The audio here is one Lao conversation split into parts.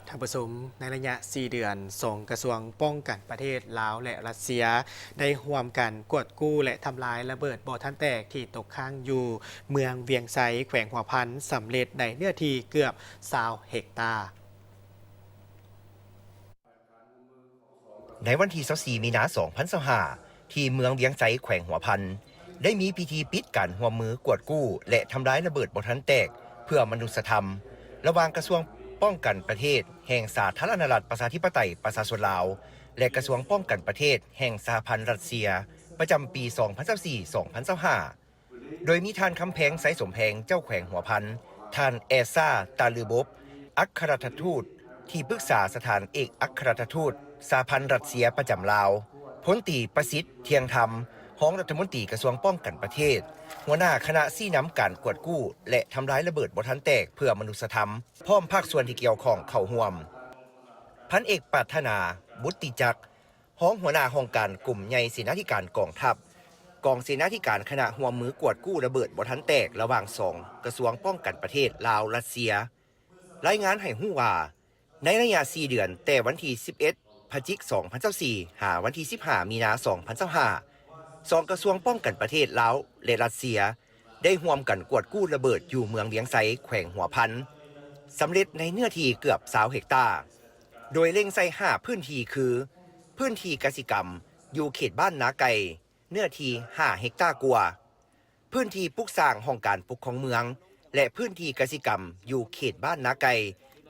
ທ່ານຜູ້ຊົມ, ໃນໄລຍະສີ່ເດືອນ, ສອງກະຊວງປ້ອງກັນປະເທດລາວ ແລະ ຣັດເຊຍ ໄດ້ຮ່ວມກັນກວດກູ້ ແລະ ທຳລາຍລະເບີດບໍ່ທັນແຕກທີ່ຕົກຄ້າງຢູ່ເມືອງວຽງໄຊ ແຂວງຫົວພັນ ສຳເລັດໃນເນື້ອທີ່ເກືອບຊາວເຮັກຕາ. ໃນວັນທີຊາວສີ່ ມີນາ ສອງພັນຊາວຫ້າ ທີ່ເມືອງວຽງໄຊ ແຂວງຫົວພັນ ໄດ້ມີພິທີປິດການຮ່ວມມືກວດກູ້ ແລະ ທຳລາຍລະເບີດບໍ່ທັນແຕກເພື່ອມະນຸດສະທຳ ລະຫວ່າງກະຊວງປ້ອງກັນປະເທດແຫ່ງສາທາລະນະລັດ ປະຊາທິປະໄຕ ປະຊາຊົນລາວ ແລະ ກະຊວງປ້ອງກັນປະເທດແຫ່ງສະຫະພັນຣັດເຊຍ ປະຈຳປີ ສອງພັນຊາວສີ່ ສອງພັນຊາວຫ້າ ໂດຍມີທ່ານ ຄຳແພງ ໄຊສົມແພງ ເຈົ້າແຂວງຫົວພັນ, ທ່ານ ແອຊາ ຕາລືບົບ ອັກຄະລັດຖະທູດ ທີ່ປຶກສາສະຖານເອກອັກຄະລັດຖະທູດສະຫະພັນຣັດເຊຍປະຈຳລາວ, ພົນຕີ ປະສິດ ທ່ຽງທຳ ຮອງລັດຖະມົນຕີກະຊວງປ້ອງກັນປະເທດ, ຫົວໜ້າຄະນະຊີ້ນຳການກວດກູ້ ແລະ ທຳລາຍລະເບີດບໍ່ທັນແຕກເພື່ອມະນຸດສະທຳ, ພ້ອມພາກສ່ວນທີ່ກ່ຽວຂ້ອງເຂົ້າຮ່ວມ. ພັນເອກ ປາດຖະໜາ ບຸດຕິຈັກ ຮອງຫົວໜ້າຫ້ອງການກົມໃຫຍ່ເສນາທິການກອງທັບ, ກອງເສນາທິການຄະນະຮ່ວມມືກວດກູ້ລະເບີດບໍ່ທັນແຕກລະຫວ່າງສອງກະຊວງປ້ອງກັນປະເທດລາວ-ຣັດເຊຍ ລາຍງານໃຫ້ຮູ້ວ່າ ໃນໄລຍະສີ່ເດືອນ ແຕ່ວັນທີສິບເອັດ ພະຈິກ ສອງພັນຊາວສີ່ ຫາວັນທີສິບຫ້າ ມີນາ ສອງພັນຊາວຫ້າ ສອງກະຊວງປ້ອງກັນປະເທດລາວ ແລະ ຣັດເຊຍ ໄດ້ຮ່ວມກັນກວດກູ້ລະເບີດຢູ່ເມືອງວຽງໄຊ ແຂວງຫົວພັນ ສຳເລັດໃນເນື້ອທີ່ເກືອບຊາວເຮັກຕາ ໂດຍເລັງໃສ່ຫ້າພື້ນທີ່ຄື ພື້ນທີ່ກະສິກຳຢູ່ເຂດບ້ານນາໄກ່ ເນື້ອທີ່ຫ້າເຮັກຕາກວ່າ, ພື້ນທີ່ປຸກສ້າງຫ້ອງການປົກຄອງເມືອງ ແລະ ພື້ນທີ່ກະສິກຳຢູ່ເຂດບ້ານນາໄກ່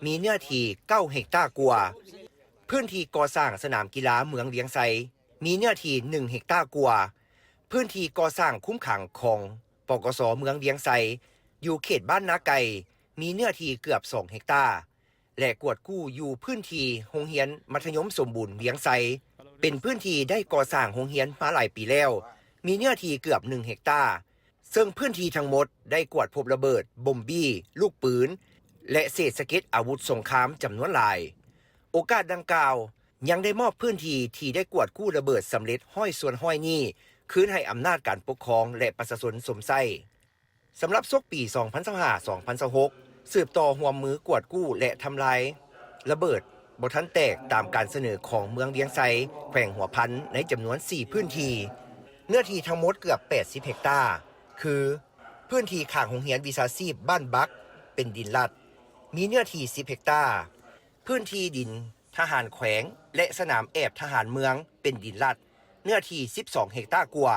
ມີເນື້ອທີ່ເກົ້າເຮັກຕາກວ່າ, ພື້ນທີ່ກໍ່ສ້າງສະໜາມກິລາເມືອງວຽງໄຊ ມີເນື້ອທີ່ໜຶ່ງເຮັກຕາກວ່າ, ພື້ນທີ່ກໍ່ສ້າງຄຸ້ມຂັງຂອງ ປກສ ເມືອງວຽງໄຊ ຢູ່ເຂດບ້ານນາໄກ່ ມີເນື້ອທີ່ເກືອບສອງເຮັກຕາ ແລະ ກວດກູ້ຢູ່ພື້ນທີ່ໂຮງຮຽນມັດທະຍົມສົມບູນວຽງໄຊ ເປັນພື້ນທີ່ໄດ້ກໍ່ສ້າງໂຮງຮຽນມາຫຼາຍປີແລ້ວ ມີເນື້ອທີ່ເກືອບໜຶ່ງເຮັກຕາ ເຊິ່ງພື້ນທີ່ທັງໝົດໄດ້ກວດພົບລະເບີດ, ບົມບີ, ລູກປືນ ແລະ ເສດສະເກັດອາວຸດສົງຄາມຈຳນວນຫຼາຍ. ໂອກາດດັ່ງກ່າວ ຍັງໄດ້ມອບພື້ນທີ່ທີ່ໄດ້ກວດກູ້ລະເບີດສຳເລັດຮ້ອຍສ່ວນຮ້ອຍນີ້ ຄືນໃຫ້ອຳນາດການປົກຄອງ ແລະ ປະຊາຊົນຊົມໃຊ້. ສຳລັບສົກປີສອງພັນຊາວຫ້າ ສອງພັນຊາວຫົກ ສືບຕໍ່ຮ່ວມມືກວດກູ້ ແລະ ທຳລາຍລະເບີດບໍ່ທັນແຕກຕາມການສະເໜີຂອງເມືອງວຽງໄຊ ແຂວງຫົວພັນ ໃນຈຳນວນສີ່ພື້ນທີ່ ເນື້ອທີ່ທັງໝົດເກືອບແປດສິບເຮັກຕາ ຄື ພື້ນທີ່ຂ້າງໂຮງຮຽນວິຊາຊີບບ້ານບັກ ເປັນດິນລັດ ມີເນື້ອທີ່ສິບເຮັກຕາ, ພື້ນທີ່ດິນທະຫານແຂວງ ແລະ ສະໜາມແອບທະຫານເມືອງ ເປັນດິນລັດ ເນື້ອທີ່ສິບສອງເຮັກຕາກວ່າ,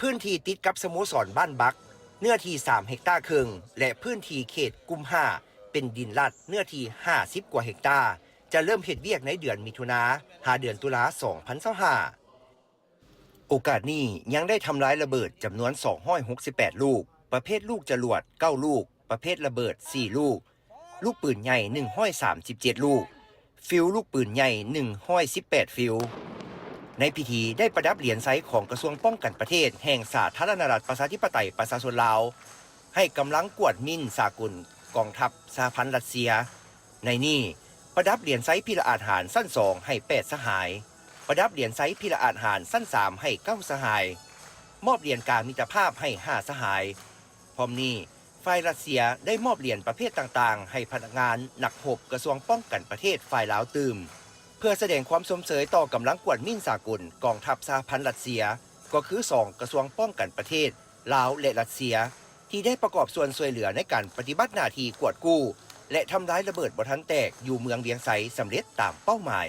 ພື້ນທີ່ຕິດກັບສະໂມສອນບ້ານບັກ ເນື້ອທີ່ສາມເຮັກຕາເຄິ່ງ ແລະ ພື້ນທີ່ເຂດກຸ່ມຫ້າ ເປັນດິນລັດ ເນື້ອທີ່ຫ້າສິບກວ່າເຮັກຕາ, ຈະເລີ່ມເຮັດວຽກໃນເດືອນມິຖຸນາ ຫາເດືອນຕຸລາ ສອງພັນຊາວຫ້າ. ໂອກາດນີ້ຍັງໄດ້ທຳລາຍລະເບີດຈຳນວນສອງຮ້ອຍຫົກສິບແປດລູກ, ປະເພດລູກຈະຫຼວດເກົ້າລູກ, ປະເພດລະເບີດສີ່ລູກ, ລູກປືນໃຫຍ່ໜຶ່ງຮ້ອຍສາມສິບເຈັດລູກ, ຟິວລູກປືນໃຫຍ່ໜຶ່ງຮ້ອຍສິບແປດຟິວ. ໃນພິທີໄດ້ປະດັບຫຼຽນໄຊຂອງກະຊວງປ້ອງກັນປະເທດແຫ່ງສາທາລະນະລັດ ປະຊາທິປະໄຕ ປະຊາຊົນລາວ ໃຫ້ກຳລັງກວດມິນສາກົນກອງທັບສະຫະພັນຣັດເຊຍ. ໃນນີ້ ປະດັບຫຼຽນໄຊພິລະອາດຫານຊັ້ນສອງໃຫ້ແປດສະຫາຍ, ປະດັບຫຼຽນໄຊພິລະອາດຫານຊັ້ນສາມໃຫ້ເກົ້າສະຫາຍ, ມອບຫຼຽນກາມິດຕະພາບໃຫ້ຫ້າສະຫາຍ. ພ້ອມນີ້, ຝ່າຍຣັດເຊຍໄດ້ມອບຫຼຽນປະເພດຕ່າງໆໃຫ້ພະນັກງານນັກຮົບກະຊວງປ້ອງກັນປະເທດຝ່າຍລາວຕື່ມ, ເພື່ອສະແດງຄວາມຊົມເຊີຍຕໍ່ກຳລັງກວດມິນສາກົນກອງທັບສະຫະພັນຣັດເຊຍ, ກໍຄືສອງກະຊວງປ້ອງກັນປະເທດ ລາວ ແລະ ຣັດເຊຍ ທີ່ໄດ້ປະກອບສ່ວນຊ່ວຍເຫຼືອໃນການປະຕິບັດໜ້າທີ່ກວດກູ້ ແລະ ທຳລາຍລະເບີດບໍ່ທັນແຕກຢູ່ເມືອງວຽງໄຊສຳເລັດຕາມເປົ້າໝາຍ.